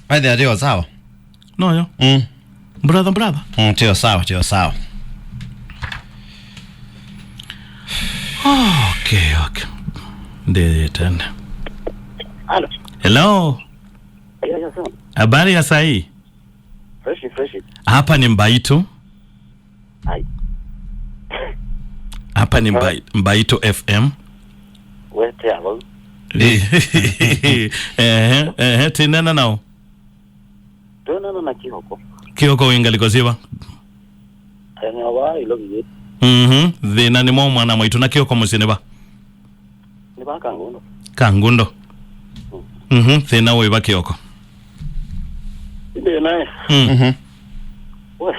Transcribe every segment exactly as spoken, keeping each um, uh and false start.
By the way, tio sawa. No, yo. Mm. Brother, brother. Mm, tio sawa, tio sawa. Okay, okay. Ndio tena. Hello. Hello. Yeah, yeah, sir. Habari ya sahi? Fresh, fresh. Hapa ni Mbaitu. Ai. Hapa ni Mbai-, Mbaitu F M. Wete avo. Ehe, ehe, tinena nao. Twonana na Kioko. Kioko wĩ ngalĩko syĩva? Ene wa ilo biye. Mhm. Thĩna nĩ mwaũ mwana mwaitũ na Kioko mũsyĩ nĩ va? Nĩ va Kangundo. Kangundo. Mm. Mhm. Thĩna wĩ va Kioko? Thĩna ĩ. Mm. Mhm. We,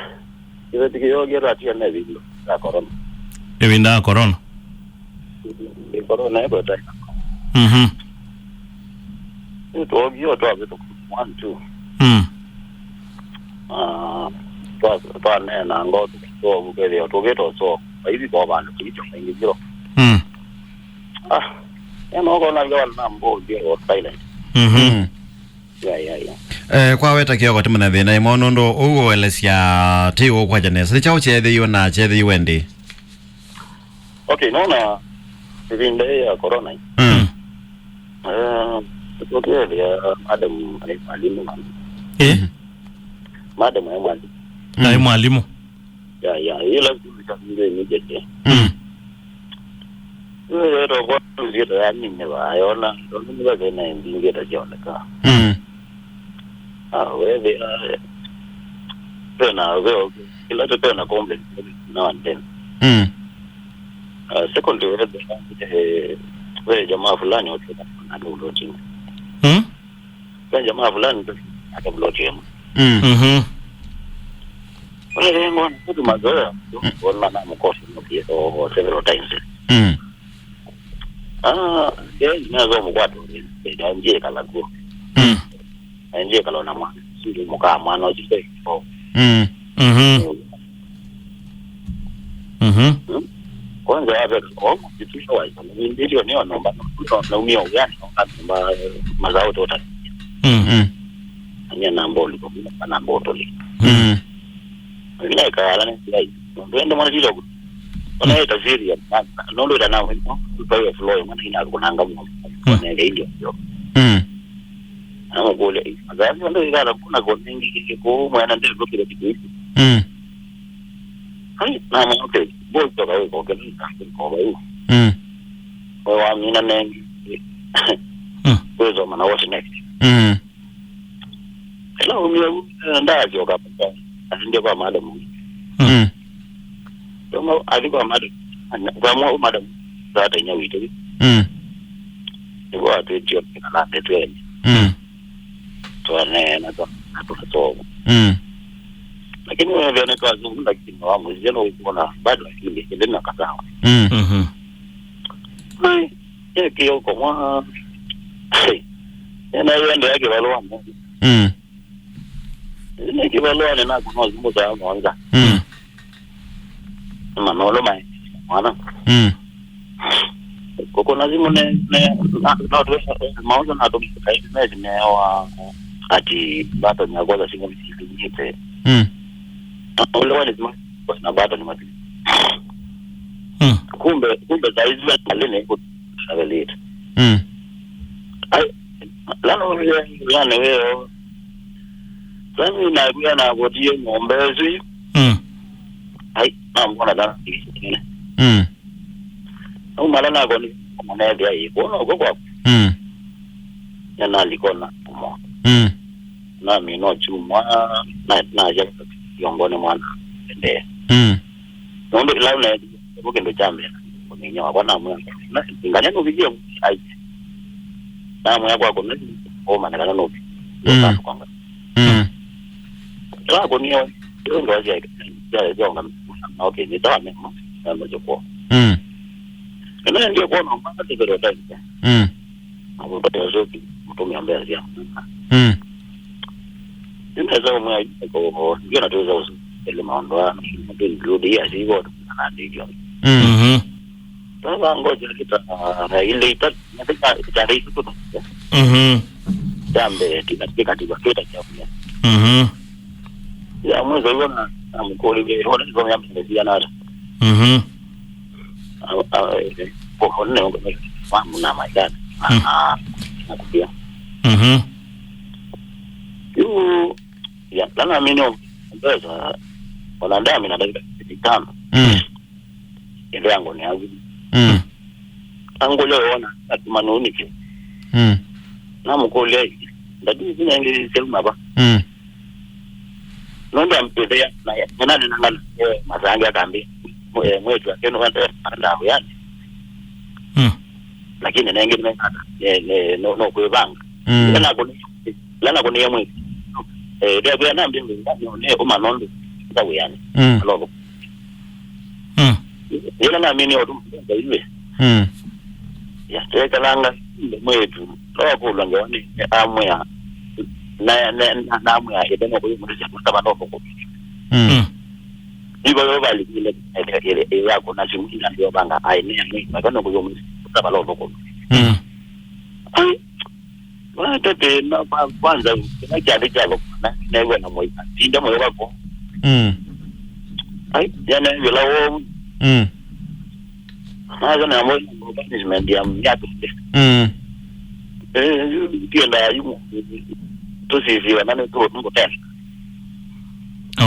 kĩveti kĩyogia tatia na ĩvinda ya corona. Ĩvinda ya corona? Ĩ corona ĩkweta. Mhm. Nĩ twogie o twavĩtũka one, two. Mm. Ah, twa-, twaneena ngoo tũkĩtwa ũkethĩa tũkĩtwa so. Vaivi kwa vandũ tũityo kaingĩ zero. Mm. Ah, ena ũkona ngewa na mbo ndio silent. Mhm. Mm. Yeah, yeah, yeah. Eh, kwa weta Kioko ti mũna thĩna ĩmwe nũndũ ũu ũelesya ti ũkwakya nesa. Nĩ kyaũ kyeethĩiwe na kyeethĩiwe ndĩ? Okay, nona ĩvinda ĩĩ ya corona ĩ. Mm. Eh, tũkethĩa madam aĩ mwalimũ na Eh? Madam aĩ mwalimũ. Mm. Aĩ mwalimũ. Ya, ya, ila sikulisha ndio immediately. Mm. Wewe kwa ndio ya nini ba yona, ndio ni ba zena ndio ndio ya oneka. Mm. Ah, wewe, eh, tena wewe kila tena complain now and then. Mm. Ah, secondly, wewe, eh, wewe jamaa fulani wote na ndio ndio. Mm? Kwa jamaa fulani tu, hata vlog yenu. Mm. Mhm. Wale wengi wana kutu mazoea, kuona na mkosi mkia o several times. Mm. Ah, yeye ni nazo mkwato, ndio njie kala kuo. Mm. Njie kala na mwana. Sio mkaa mwana, sio. Mm. Mhm. Mhm. Hmm? Kwanza ya vero, oh, kitu ya wa, ndio ndio ni nomba, no, no, no, mio, yani, no, nomba, mazao tota. Mm. Mm. Anya na mboli, na mbotoli. Mm. Ni kaya la ni, ndio ndio mwana jilo. Ona eta serious, no, ndio na, no, kwa flow, mwana ina kuna ngamu. Mm. Kwa ndio ndio. Mm. Amũkũlya, "Ĩ, mazao ndio ikala kuna kwa ningi kiko mwana ndio kwa kile kitu." Mm. Ai, namwĩa, "Okay, boy, toka wewe, kwa kile kitu kwa wewe." Mm. Wewe wamina nengi. Mm. Wewe zoma na what next? Mm. Ĩla umie vu, eh, ndasyoka, ndio kwa madam. Mm. Toma, athi kwa madam. Kwa mwa madam, sata inya witũ. Mm. Nĩvo atwĩtio na ndeto ene. Mm. Twaneena twa, na tũkasoma. Mm. Lakini wewe nĩ twazungumza lakini wa mzee no kuona bado akili ile na kasawa. Mm. Mhm. Ai, yake yoko mwa. Ena yende yake balwa. Mm. Nĩ kĩvalũanĩ naku no simũ saa mũonza. Mm. Manolo mae mwana. Mm. Kũkũna simũ ne, ne, na, no tu maũndũ na tu kaĩ mezi mewa ati button ya kwanza simũ nĩte. Mm. Na ule wale simũ na button mati. Mm. Kumbe, kumbe saa hizi wale ni ku travel it. Mm. Ai, lano yani wewe Sami nakwĩa navotie ng'ombe ĩsu. Mm. Ai, nambona kana. Mm. Au mala nako ni mwana ethĩa ĩ, kuona uko kwa. Mm. Na nalikona mo. Mm. Na mino chuma, na, na ya yongone mwana. Ende. Mm. Nũndũ ĩla ũneethĩie kĩndũ kya mbee, kũmĩnyia wakwa namwĩa, na nganya nũvikie ai. Namwĩa kwakwa, na ũmanya kana nũvi. Mm. Kwanga. Mm. Ĩla akũnie, ĩla ndoa sya, sya, sya, na okay, nĩ tawa mema, na ndoa sya kwao. Mm. Ĩno ndiye kuona mwana tĩvero taisya. Mm. Mũtũmĩa mbesa sya. Mm. Nĩnesa ũmwe aiko, ndiona tuweza usele maũndũ aa, to include hii as well, na ndio. Mm. Mhm. Sasa ngoja kita, ile itatu, nataka tarehe tatu. Mhm. ya mbee, tũkatĩkatĩwa twĩta kyaũya. Mhm. Ya mwĩso iwona, namũkũlilye, iwona ĩsomo ya mbee siana ata. Mhm. Kũkone, mamu na maitani. Mm. Ah, nakupia. Mhm. Yu, ya, lana mino, mbesa, ona ndami na dakika itano. Mm. Ende yangu ni yangu. Mm. Angũlya wona, atuma nũnĩkye. Mm. Namũkũlya, "Ndati ici nengĩ syauma va?" Mm. Nũndũ ambĩthĩa, na, na nanenanga na, eh, masange akambĩ, mwe-, eh, mwĩĩtu ake nũenda, enda wĩanĩ. Mm. Lakini nengĩ nĩmekana, ne, ne, no, no kwĩvanga. Mm. Ĩla nakũnĩ-, ĩla nakũnĩe mwĩĩtu. Eh, ndevĩa nambĩ wĩanĩ, ne, ũma nũndũ, nda wĩanĩ. Mm. Alolo. Mm. Yĩla namini ũndũ mũthemba iwe. Mm. Ya, twekalanga nde mwĩĩtu, no akũlwa ngewa nĩ amwĩa, na, na, na, namwĩa ĩthe no kũyũmũthĩsya kũtava no kũkũ. Mm. Mm. Ivo yo valikile, ĩyakũna simu ina ndio vanga, ai, nĩ amwĩ, maka no kũyũmũthĩsya kũtava no kũkũ. Mm. Ai, Vate thĩna kwa, kwanza, kĩla kyathĩ kya thũkũma, na, naĩw'a na mũika. Tinda mũyo wako. Mm. Ai, yana yĩla wou. Mm. Naza na mwe punishment ya myaka ĩngĩ. Mm. Eh, yu, tienda yu, tusisiwa na nĩ tu, nĩ kũtenda.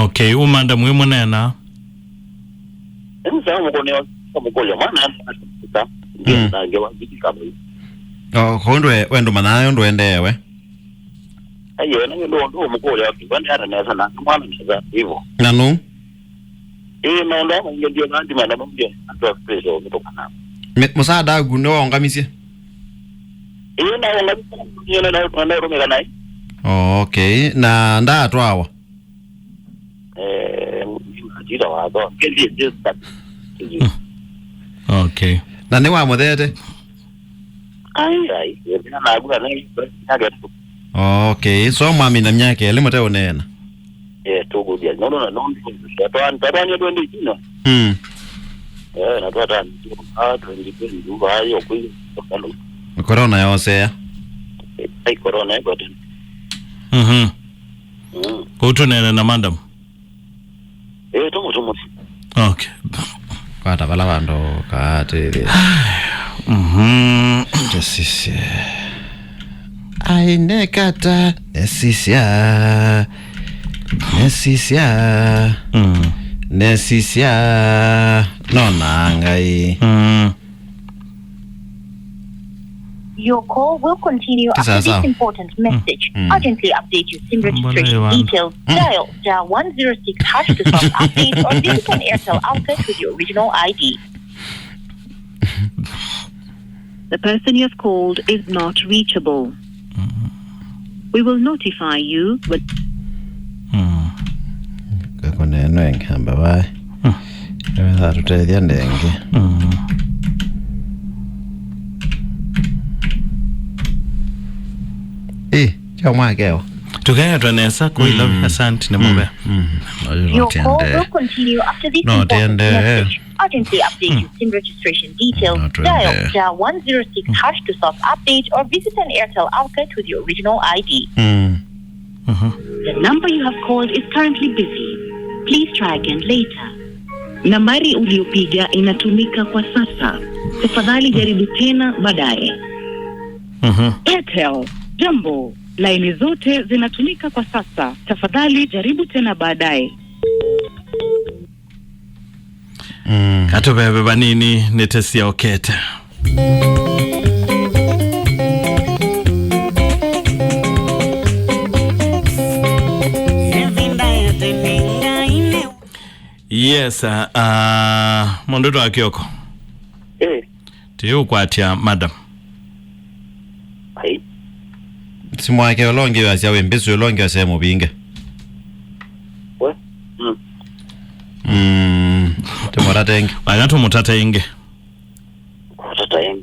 Okay, umanda mwe mũnena. Eni sawa mũkũnĩa, mũkũlya mwana ata. Mm. Ngewa ngiti kama hiyo. Oh, kũu ndwe, we ndũmanyaa ũndũ endeewe. Aiyo, na ndio ndo mũkũlya, okay, wende ata nesa na mwana nesa hivyo. Na nũ? Eh, na ndo mwenye ndio na ndio na ndio. Ndio pesa kutoka na. Me, mũsaada waku nĩ waũngamisye? Eh, na ungamisye na, na, na, na, na, Oh, okay. Na ndatwawa? Eh, atira watho. Ngethi just that. Okay. Na nĩ wamũtheete? Ai, ai, ĩthĩna naku na nĩ, nake tu. Okay, so mwamina myaka ĩlĩ mũteũneena? Eh, tũkũthia. No, no, no, no. Tatwani, tatwani twenty eighteen. Mm. Eh, na twatani. Ah, twenty twenty, ayo, kwĩ. Corona yosea. Eh, ai, corona ĩkwete. Mhm. Mm. Kũu tũneene na madam? Eh, tũmũ, tũmũ. Okay. Kwata vala vandũ kaatĩthĩ. Mhm. Tũsisye. Ai, nekata, nesisya. Nesisya. Mm. Nesisya. Nona Ngai. Mm. Your call will continue after this important message. Mm. Urgently update your SIM registration details. Mm. Dial star one zero six hash to stop update or visit an Airtel outlet with your original I D. The person you have called is not reachable. Mm. We will notify you when. Mm. Kakoneno enkamba vai. Mm. Ewe thatũtethya ndenge. Mm. Eh, kya mwakeo. Tũkeetwa nesa, kũi love, asante, nĩ mũvea. Mm. Your call will continue after this important message. Urgently update your SIM registration details. Dial star one zero six hash to self-update or visit an Airtel outlet with your original I D. Mm. The number you have called is currently busy. Please try again later. Nambari uliopiga inatumika kwa sasa. Tafadhali jaribu tena baadaye. Mhm. Airtel, jambo. Laini zote zinatumika kwa sasa. Tafadhali jaribu tena baadaye. Mm. Katũveve vanini nĩte syaokete. Yes, uh, uh, mũndũ twa Kioko. Eh. Tĩũkwatya madam. Ai. Simũ wake ũla ũngĩ wasya wĩ mbĩsũ, ũla ũngĩ wasya mũvinge. We? Mm. Mm. Tũmũtate ĩngĩ. Waya tũmũtate ĩngĩ. Kũtata ĩngĩ.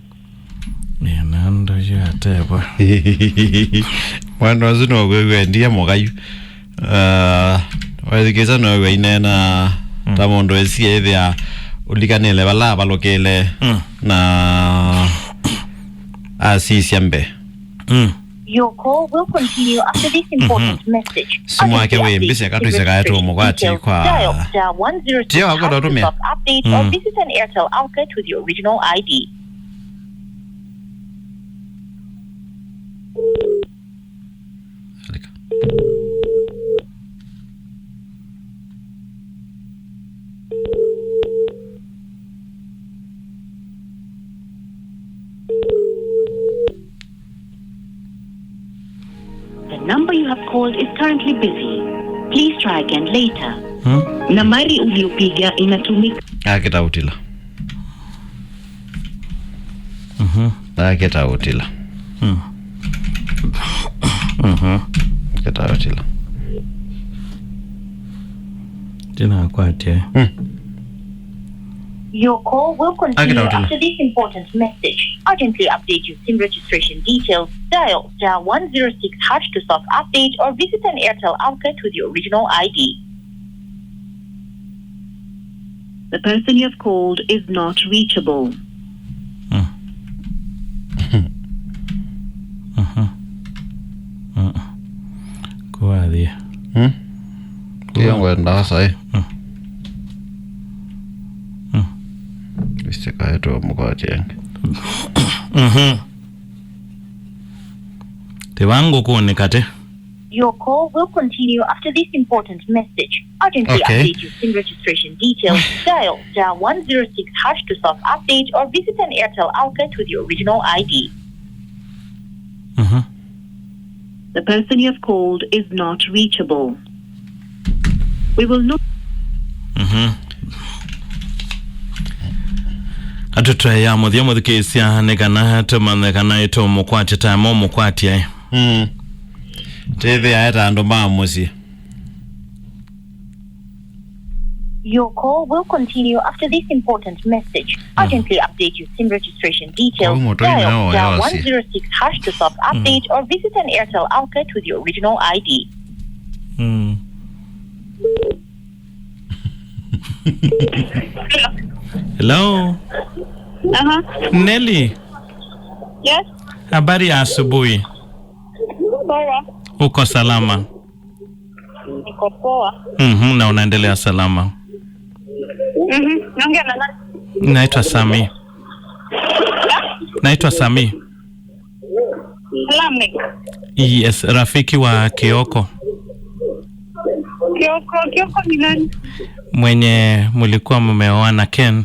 Ĩnando yatebwa. Mwana ũsu no kwĩw'a ndiye mũkayu. Ah, wathikĩsa no wĩwa inena ta mũndũ esi ethĩa ũlikanĩle vala avalũkĩle na asisya mbee. Mm. Your call will continue after this important message. Simu yake wĩ mbisi, akatwĩsya kaĩ tũmũkwati kwa. Dial star one zero six hash to stop update or visit an Airtel outlet with your original I D. The number you have called is currently busy. Please try again later. Hmm? Nambari uliyopiga inatumika. Akĩtaũtĩla. Mhm. Akĩtaũtĩla. Mm. Mhm. Akĩtaũtĩla. Ndinakwatya. Mm. Your call will continue after this important message. Urgently update your SIM registration details. Dial star one zero six hash to self-update or visit an Airtel outlet with your original I D. The person you have called is not reachable. Mm. Mhm. Mm. Kwathie. Hmm? Iyo ngwenda saĩ. Mm. Mm. Isikaetwa mukati yange. Mhm. Tivangu kuni kati. Your call will continue after this important message. Urgently update your SIM registration details. Dial star one zero six hash to self-update or visit an Airtel outlet with your original I D. Mhm. The person you have called is not reachable. We will not. Mhm. Atũtwaĩa mũthya mũthikĩĩsya nĩ kana tũmanye kana ĩtũmũkwatya ta mũmũkwatya ĩ. Mm. Tĩthĩae ta andũ ma mũsyĩ. Your call will continue after this important message. Urgently update your SIM registration details. Dial star one zero six hash to self-update or visit an Airtel outlet with your original I D. Mm. Hello. Aha. Nelly. Yes. Habari ya asubuhi. Poa. Uko salama? Niko poa. Mhm, na unaendelea salama? Mhm. Naongea na nani? Naitwa Sami. Ha? Naitwa Sami. Lamek. Yes, rafiki wa Kioko. Kioko, Kioko ni nani? Mwenye mlikuwa mmeoana, Ken.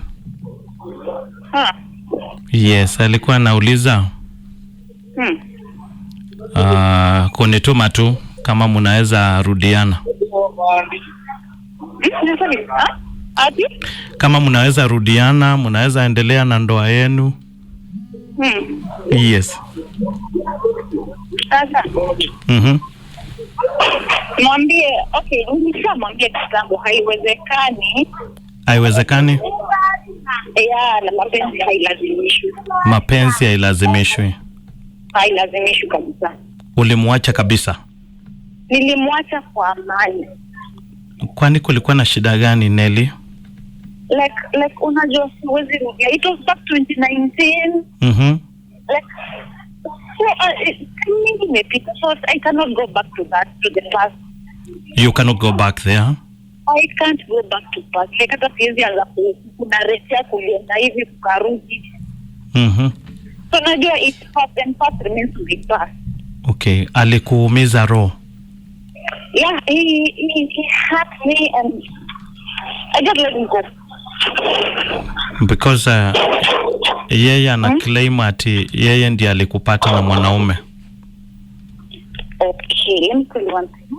Ah. Yes, alikuwa anauliza. Hmm. Ah, kunituma tu kama mnaweza rudiana. Hmm, nasema, ah? Ati? Kama mnaweza rudiana, mnaweza endelea na ndoa yenu. Hmm. Yes. Sasa. Mhm. Mwambie, okay, nilishamwambia kitambo, haiwezekani. Haiwezekani? Ya, na mapenzi hailazimishwi. Mapenzi hailazimishwi. Hailazimishwi kabisa. Ulimwacha kabisa? Nilimwacha kwa amani. Kwani kulikuwa na shida gani, Nelly? Like, like, unajua siwezi rudia. It was back twenty nineteen. Mhm. Like, so, uh, it, mimi imepita, so I cannot go back to that, to the past. You cannot go back there? I can't go back to past. Like, hata siwezi anza ku-, kunarejea kulienda hivi kukarudi. Mhm. So najua it's past and past remains to be past. Okay, alikuumiza roho? Yeah, he, he, he hurt me and I just let him go. Because uh, yeye ana claim ati yeye ndiye alikupata na mwanaume. Okay, let me tell you one thing.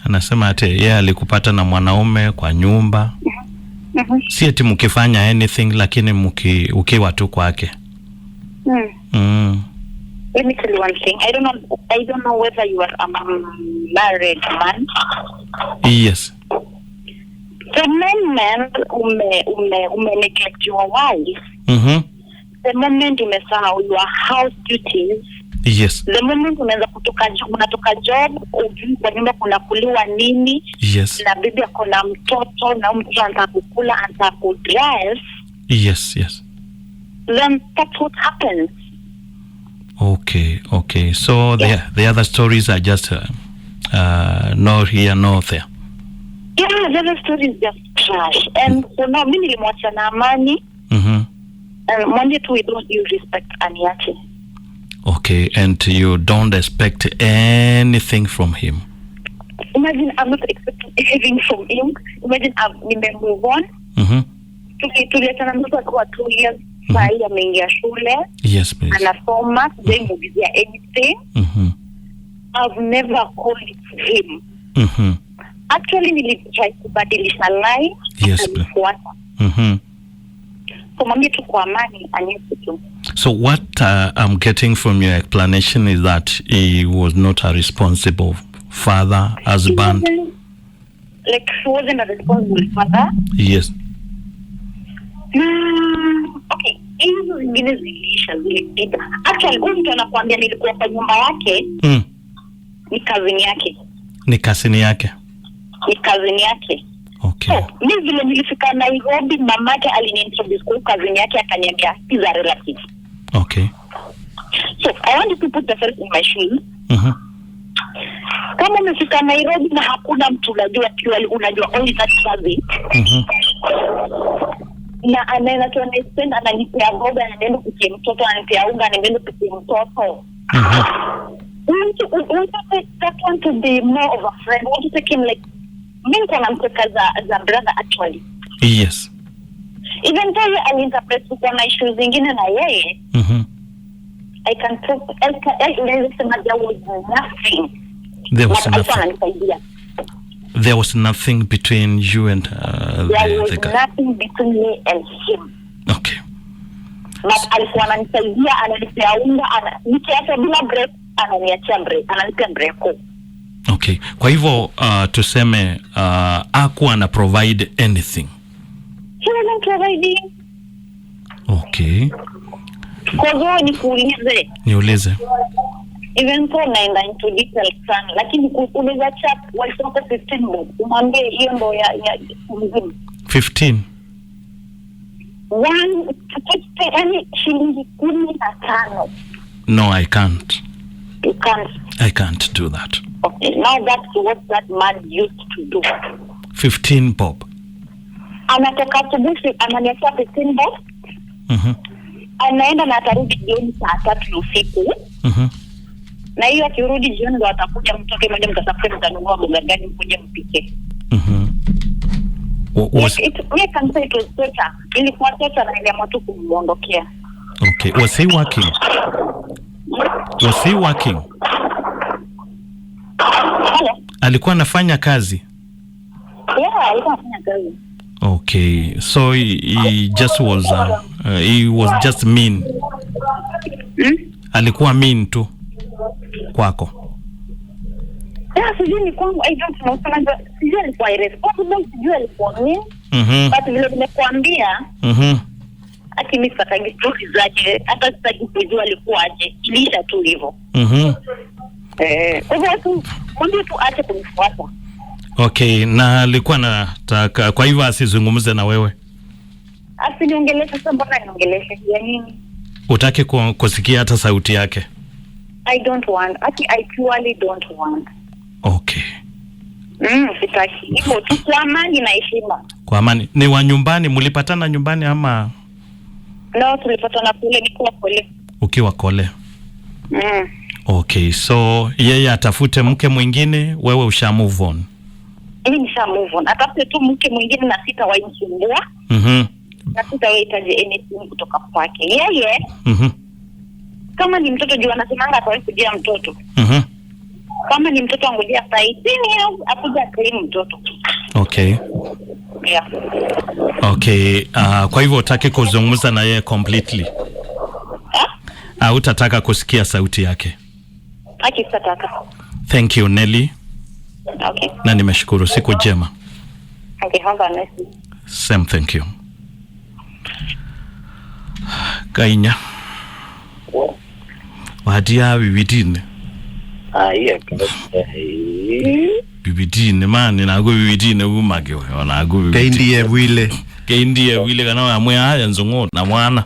Anasema ati yeye alikupata na mwanaume kwa nyumba. Mhm. Si ati mkifanya anything, lakini mki-, ukiwa tu kwake. Mm. Mm. Let me tell you one thing. I don't know, I don't know whether you are a married man. Yes. The moment ume, ume, ume neglect your wife, mhm, the moment umesahau your house duties, yes, the moment unaanza kutoka jo-, unatoka job, ujui kwa nyumba kuna kuliwa nini, yes, na bibi ako na mtoto, na huyu mtoto anataka kukula, anataka kudress, yes, yes, then that's what happens. Okay, okay. So the, yeah, the other stories are just uh, uh, nor here nor there. Yeah, the other stories just trash. And for now, mi nilimwacha na amani. Mm-hmm. And mwambie tu with all due respect aniache. Okay, and you don't expect anything from him? Imagine I'm not expecting anything from him. Imagine I've nime move on. Mm-hmm. Tuli- tuliachana mtoto akiwa two years. Mm-hmm. Saa hii ameingia shule. Yes, please. Anasoma, sijaimuulizia anything. Mm-hmm. I've never called him. Mm-hmm. Actually, nilitry kubadilisha life. Yes, please. Akanifuata. Mm-hmm. So mwambie tu kwa amani aniache tu. So what uh, I'm getting from your explanation is that he was not a responsible father, husband. He wasn't, like, he wasn't a responsible father. Yes. Mm, okay. Hizo zingine ziliisha, zilipita. Actually, huyu mtu anakuambia nilikuwa kwa nyumba yake. Mm. Ni cousin yake. Ni cousin yake. Ni cousin yake. Okay. So, mi vile nilifika Nairobi, mamake aliniintroduce kwa cousin yake, akaniambia he's a relative. Okay. So, I want you to put yourself in my shoes. Mhm. Kama umefika Nairobi na hakuna mtu unajua, purely unajua only that cousin. Mhm. Na anaenda tu anaspend, ananipea boga, anaenda kupikia mtoto, ananipea unga, anaenda kupikia mtoto. Mhm. Wouldn't you, wouldn't you take that one to be more of a friend? Wouldn't you take him like, mi niko na mtoto as a, as a brother actually. Yes. Even though yeye aliinterpret kuko na issues zingine na yeye, Mhm. I can talk, I can, I, naweza sema there was nothing. There was But alikuwa nothing. Ananisaidia. There was nothing between you and uh, There the, was the guy. Nothing between me and him. Okay. But alikuwa ananisaidia, ananipea unga, ana, nikiacha bila break, ananiachia break, ananipea break. Okay. Kwa hivyo uh, tuseme uh, hakuwa ana provide anything. He wasn't providing. Okay. Kwa hivyo nikuulize. Niulize. Even though naenda into details sana, lakini ku- unaweza chat watu wako fifteen bob, umwambie hiyo ndo ya, ya mzima. Fifteen? One, fifteen, yani shilingi kumi na tano. No, I can't. You can't. I can't do that. Okay, now that's what that man used to do. Fifteen bob. Anatoka asubuhi, ananiachia fifteen bob. Mhm. Anaenda na atarudi jioni saa tatu ya usiku. Mhm. Na hiyo akirudi jioni ndo atakuja mtoke moja, mtafute mtanunua mboga gani mkuje mpike. Mhm. Wa- was- It, it, mi can say it was torture. Ilikuwa torture na niliamua tu kumwondokea. Okay. Was he working? Was he working? Hello? Alikuwa anafanya kazi? Yeah, alikuwa anafanya kazi. Okay, so he, he just was uh, uh, he was just mean. Hmm? Alikuwa mean tu kwako. Yeah, sijui ni kwangu, I don't know. Sema ndio, sijui alikuwa irresponsible, sijui alikuwa mean. Mhm. But vile nimekuambia, Mhm. Ati mi sitaki stori zake, hata sitaki kujua alikuwaje, iliisha tu hivyo. Mhm. Eh, kwa hivyo tu mwambie tu ache kunifuata. Okay, na alikuwa nataka, kwa hivyo asizungumze na wewe? Asiniongeleshe. Sasa mbona niongeleshe ya nini? Utaki ku- kusikia hata sauti yake? I don't want. Ati I purely don't want. Okay. Mm, sitaki. Hivyo tu kwa amani na heshima. Kwa amani. Ni wa nyumbani, mlipatana nyumbani ama? No, tulipatana kule, nikiwa kule. Ukiwa kule. Mm. Okay, so yeye atafute mke mwingine, wewe usha move on? Mimi nisha move on. Atafute tu mke mwingine na sitawahi msumbua. Mhm. Na sitawahi hitaji anything kutoka kwake. Yeye, Mhm. kama ni mtoto, juu anasemanga atawahi kujia mtoto. Mhm. Kama ni mtoto, angojea saa eighteen years, akuja claim mtoto. Okay. Yeah. Okay, uh, kwa hivyo utaki kuzungumza na yeye completely? Huh? Au utataka kusikia sauti yake? Aki, sitataka. Thank you, Nelly. Okay. Na nimeshukuru. Siku njema. Okay, have a nice day. Same, thank you. Kainya. Watia vivitinĩ. Ah, yeah, kabisa. Vivitinĩ, mani, naku vivitinĩ umake, onaku vivitinĩ. Keindie vwile. Keindie vwile, kana wamwĩa aya nzũng'ũ na mwana.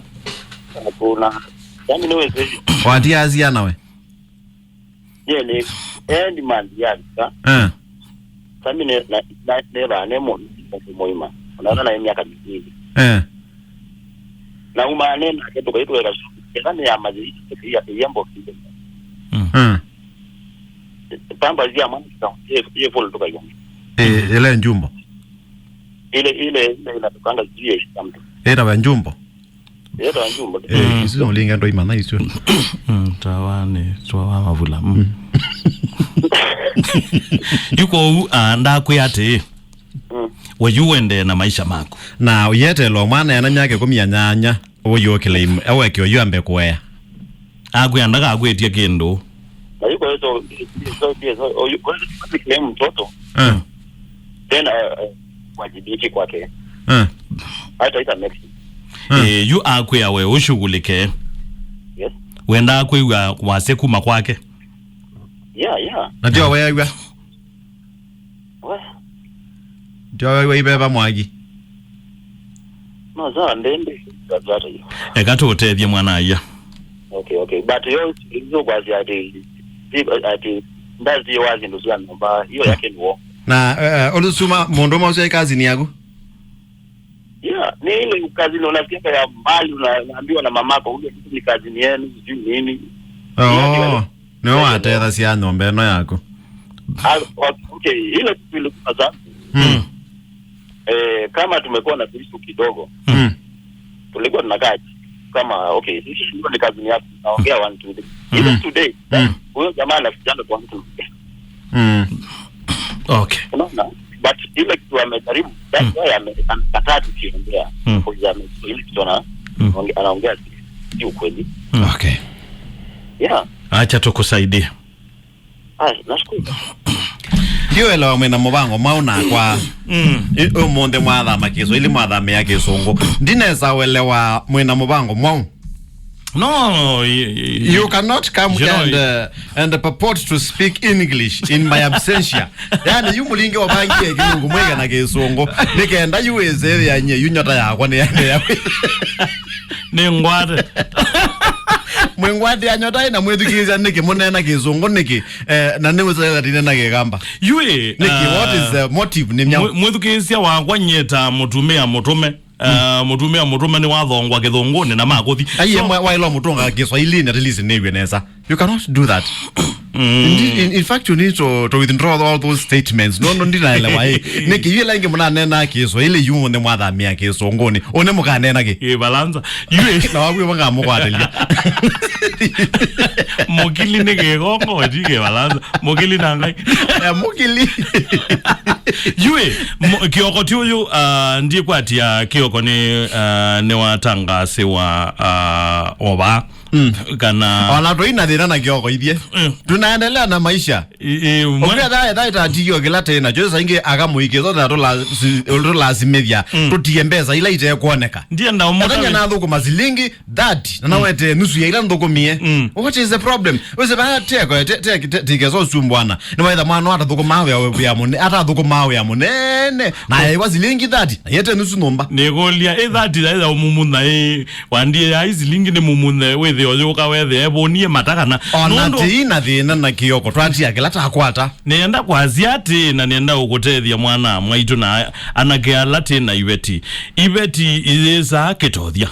Hakuna. Sami nĩ wĩsĩ. Watia asia nawe? Ye nĩ end month yavika. Eh. Sami nĩ na na nĩ ba nĩ mũndũ mũima. Ona na miaka mĩnini. Eh. Na uma nĩ na kitu kaitu wega. Kĩla nĩ ya maji ya ya mboki. Mm. Eh. Pamba zia mwana ye ye full tukaiwa. Eh, ile njumbo. Ile ile ile inatukanga juu ya something. Ĩtawa njumbo. Ĩtawa njumbo. Eh, isu ulinga ndo imana isu. Mm, tawa nĩ tawa mavula. Mm. Yuko u ah, ndakwĩa atĩ. Mm. We yu wende na maisha maku. Na uyetelwa mwana ena myaka ikũmi na nyanya, ũyũkĩle im-, aweke ũyũ ambe kuea. Akwĩa ndakakwĩtye kĩndũ. Na yuko eso, eso, eso, oyu, kwa sababu kile mtoto. Eh. Then uh, uh, wajibiki kwake. Eh. Hata ita make sense. Eh. Eh, yu akwĩa we ushughulike. Yes. Wenda kwĩw'a wase kuma kwake. Yeah, yeah. Na ndio wewe. Well, ndio wewe ibeba mwagi. No, sawa, ndende. That's what you. Eka tũtethie mwana aya. Okay, okay. But yo, yo kwasi ati, ati, ndazi wazi ndo sua namba, hiyo yake ni wo. Na uh, ulusuma mundu mwa usia kazi ni yaku? Yeah, ni ile kazi ni unasikia ya mbali una- unaambiwa na mamako ule ni kazi ni yenu sijui nini. Oh. Ndio. Nĩwe watethasya nyũmba ĩno yaku. Ah, okay, okay. Ile kitu ilikuwa sasa. Mm. Eh, kama tumekuwa na issue kidogo. Mm. Tulikuwa tunakaa kama okay, sisi ndio ni kazi yako. Naongea one two three. Even today, huyo jamaa anafikiana kwa mtu. Mm. Okay. Unaona? But ile kitu amejaribu, that's why ame- amekataa tukiongea. Mm. Kwa hiyo ame- ile kitu ana- Mm. onge- anaongea si- si ukweli. Okay. Yeah. Acha tukusaidie. Ah, nashukuru. Ndiũelewa mwĩna mũvango mwaũ nakwa. Mm. I- ũmũnthĩ mwathama kĩswahili mwathamĩa kĩsũngũ. Ndinesa ũelewa mwĩna mũvango mwaũ. No, y- y- You cannot come you know, and, uh, and purport to speak English in my absentia. Yani yu mũlingi ũvangie kĩlungu mwĩge na kĩsũngũ. Nĩkenda yu wĩsĩthĩanyie yu nyota yakwa nĩ yawe. Nĩ ngwate. Mwĩngwatĩa nyota ĩ na mwĩthukĩĩsya nĩkĩ mũneena kĩsũngũ nĩkĩ? Eh, na nĩ wĩsĩthĩa tine na kĩkamba. Yui, nĩkĩ? What is the motive? Nĩ myaũ? Mwĩthukĩĩsya wakwa nyie ta mũtumĩa mũtũme. Uh, mũtumĩa mũtũme nĩ wathongwa kĩthũngũnĩ na makũthi. Aiye, so, mwa- waĩlwa mũtũnga kĩswahilini at least nĩw'e nesa. You cannot do that. In, in, in fact, you need to, to withdraw all those statements. No, no, ndinaelewa. Eh, nĩkĩ yu ĩla ĩngĩ mũnanena kĩswahili yu mũnthĩ mwathamĩa kĩsũngũnĩ? Ũnĩ mũkanena kĩ? Ĩ, balanza. Yu ĩ. Na wakwĩ makamũkwatĩlya. Mũkili nĩ kĩgongo, ti kĩ balanza. Mũkili na Ngai. Eh, mũkili. Yu ĩ, mo- kĩoko ti ũyũ, ah, ndikwatĩa kĩoko nĩ, ah, nĩ watangasiwa, ah, ova. Mm. Kana ona tũina thĩna na kĩoko ithyĩ. Mm. Tunaendelea na maisha. I- i- mwe- ũketha etha ĩtatigio kĩla tena kyo saingĩ akamũikĩtho na tũla- si- tũlasimĩthya. Mm. Tũtie mbesa ila itekuoneka. Ndienda ũmũtavya. Ethanya nathũkũma silingi thirty na nawete nusu ya ila nthũkũmie. Mm. What is the problem? Wĩsĩ vaa teko te- te- te- tikeso sumbwana. Nĩwaitha mwana atathũkũmaa wĩa wĩa mũne atathũkũmaa wĩa mũnene na yaĩwa silingi thirty na yete nusu nyũmba. Nĩkũlya ĩ thirty yaitha ũmumunya ĩ. Wandie ya isilingi nĩ mumunthe wĩthĩo yũka wethe evonie matakana. Ona nũndũ tĩi na thĩna na kĩoko twatia kĩla takwata. Nĩenda kwasya atĩ na nĩenda ũkũtethya mwana mwaitũ na anake ala tĩ na iveti. Iveti iyĩsaa kĩtothya.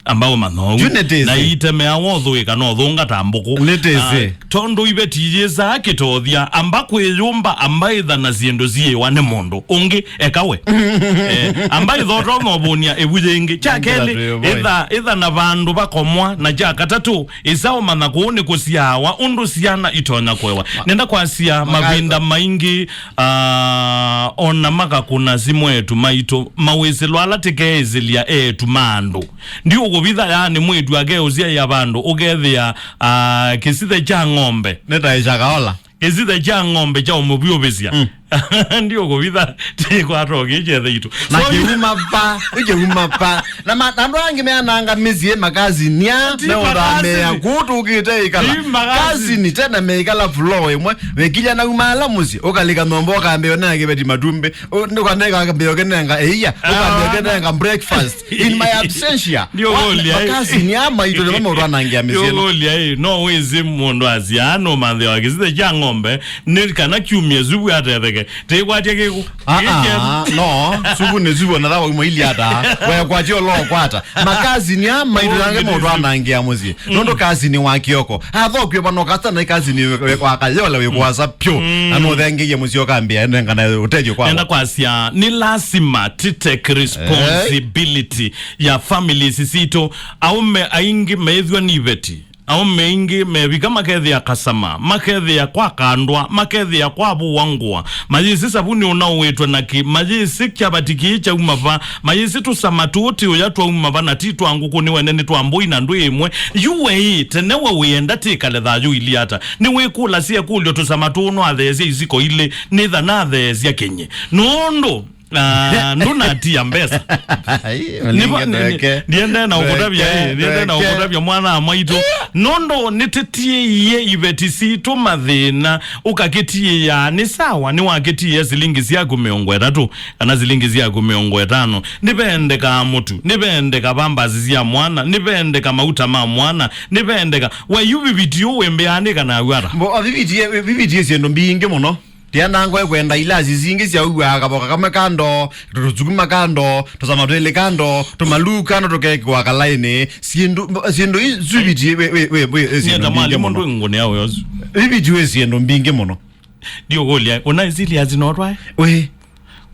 Amba ũmanya ũu. Yu nĩtĩsĩ. Na itemea wothũĩ kana ũthũnga ta mbũkũ. Nĩtĩsĩ. Ah, tondũ iveti iyĩsaa kĩtothya amba kwĩyũmba amba ĩtha na syĩndũ syĩwa nĩ mũndũ ũngĩ. Eka we. Eh, amba ĩthota ũnovonia ĩvu yĩngĩ. Kya kelĩ, ĩtha, ĩtha na vandũ vakomwa, na kya katatũ, ĩsa ũmanya kũu nĩ kũsyaawa ũndũ syana itonya kũewa. Nenda kwasya mavinda maingĩ, ah, ona makakũna simũ etu maitũ, mawĩsĩlo ala tĩkeĩsĩlya etu ma andũ. Ndiũkũvitha, yaani, mwĩtu akeũsyaĩa vandũ, ũkethĩa, ah, kĩsithe kya ng'ombe. Nĩtaĩsya kaola. Kĩsithe kya ng'ombe kya ũmũvyũvĩsya. Mm. Ndiũkũvitha, tĩkwata ũkĩkyethe itũ. Na so, kĩuma pa, kĩuma pa. Na ma-, andũ angĩ meananga mĩsyĩ makasinia, ti meũthamea makasini. Kũ tũkĩte ĩkala. Ti makasini. Kasini tena meikala floor ĩmwe, wekilya na umaala mũsyĩ, ũkalika nyũmba ũkambĩa ũnenga kĩveti matumbĩ, ũ-, ũkanenga kambĩa ũkĩnenga ĩia, ũkambĩa ũkĩnenga breakfast. In my absentia. Ndio wa-, ũlya, eh. Makasini aa maitũ nĩmo maũtwanangĩa mĩsyĩ ĩno. Ndio ũlya, eh. No wĩsĩ mũndũ asya, no manthĩ wa kĩsithe kya ng'ombe, nĩ kana kiumia zubu atetheke. Tĩkwatya kĩkũ. Ah, ah, no, subu nĩ subu, na thawa imwe ili ata. Wekwatya ũlo kwata. Makasini aa maitũ nangĩ maũtwanangĩa mũsyĩ. Nũndũ kasini wa kĩoko. Athokw'e vano kasa na kasini wĩ-, wĩ-, wa kayola wĩ kwasa pyũ. Na nũthengeie mũsyĩ ũkambĩa, ende ngana ũtethyo kwao. Nenda kwasya, nĩ lasima ti take responsibility ya families sitũ. Aume aingĩ meĩthw'a nĩ iveti. Aume aingĩ mevika makethĩa kasama, makethĩa kwa kandwa, makethĩa kwa vũa ngũa. Mayĩsĩ savuni ũnaũĩtwe na kĩ, mayĩsĩ kyavati kĩĩ kyauma va, mayĩsĩ tũsama tũũ ti ũya twauma va na ti twa ngũkũ nĩ wene nĩ twa mbũi na ndwĩ ĩmwe. Yu we ĩ, tene we wĩenda tĩkale thayũ ili ata? Nĩwĩkũlasya ĩkũlyo tũsama tũũ nwatheesya isiko ilĩ, nĩtha natheesya kĩnyĩ. Nũndũ Ah, ndũnatia mbesa. Ai, nĩvo, malinge nĩ-, ndweke. Ndiende na ũkũtavya, ndweke, eh, ndiende na ndweke. Ũkũtavya mwana wa mwaitũ. Nũndũ nĩtĩtiĩie iveti sitũ mathĩna, ũkakĩtiĩa, nĩ sawa, nĩwakĩtiĩa silingi syaku mĩongo ĩtatũ, kana silingi syaku mĩongo ĩtano. Nĩvendekaa mũtu, nĩvendeka pambasi sya mwana, nĩvendeka mauta ma mwana, nĩvendeka. We yu viviti ũ wĩmbĩaa nĩ kana aw'ara? Mbo, viviti, viviti syĩndũ mbingĩ mũno. Tiana ngoe kwenda ilasi singĩ sya ũw'aa kavoka kamwe kando, tũsukuma kando, tũsama twĩlĩ kando, tũmalu kando, tũkekĩwa kalaĩnĩ. Syĩndũ, syĩndũ isu viviti wĩ, wĩ, wĩ, wĩ, syĩndũ mbingĩ mũno. Viviti wĩ syĩndũ mbingĩ mũno. Ndiũkũlya, ũnaisiliasi no twae? Wĩ.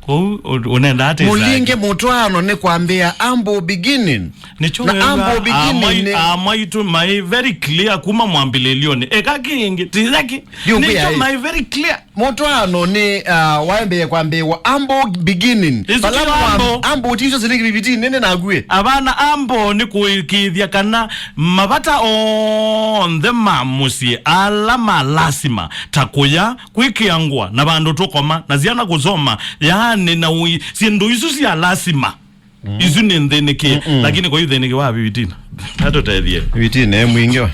Kwoou, ũ-, ũnenda atĩ mũlinge mũtwaano nĩ kwambĩa humble beginning. Nĩkyo na wĩw'a, humble beginning amai-, nĩ amwaitũ mai very clear kuma mwambĩlĩlyonĩ. Eka kĩngĩ, titheki. Ndiũkwĩa nĩkyo ĩ. Mai very clear. Mũtwaano nĩ, uh, waembee kwambĩĩwa humble beginning. Ĩsu ti humble. Humble ti icio silingi viviti nene naku ĩ. Avana humble nĩ kũĩkĩĩthya kana mavata onthe ma mũsyĩ ala ma lasima, ta kũya, kwĩkĩa ngũa, na vandũ tũkoma, na syana kũsoma, yaani na ũi, syĩndũ isu sya lasima. Isu nĩ nthĩnĩkĩe, lakini kwa yu thĩnĩkĩ wa vivitina. Atũtethie. Vivitina ĩ mwingĩ wa.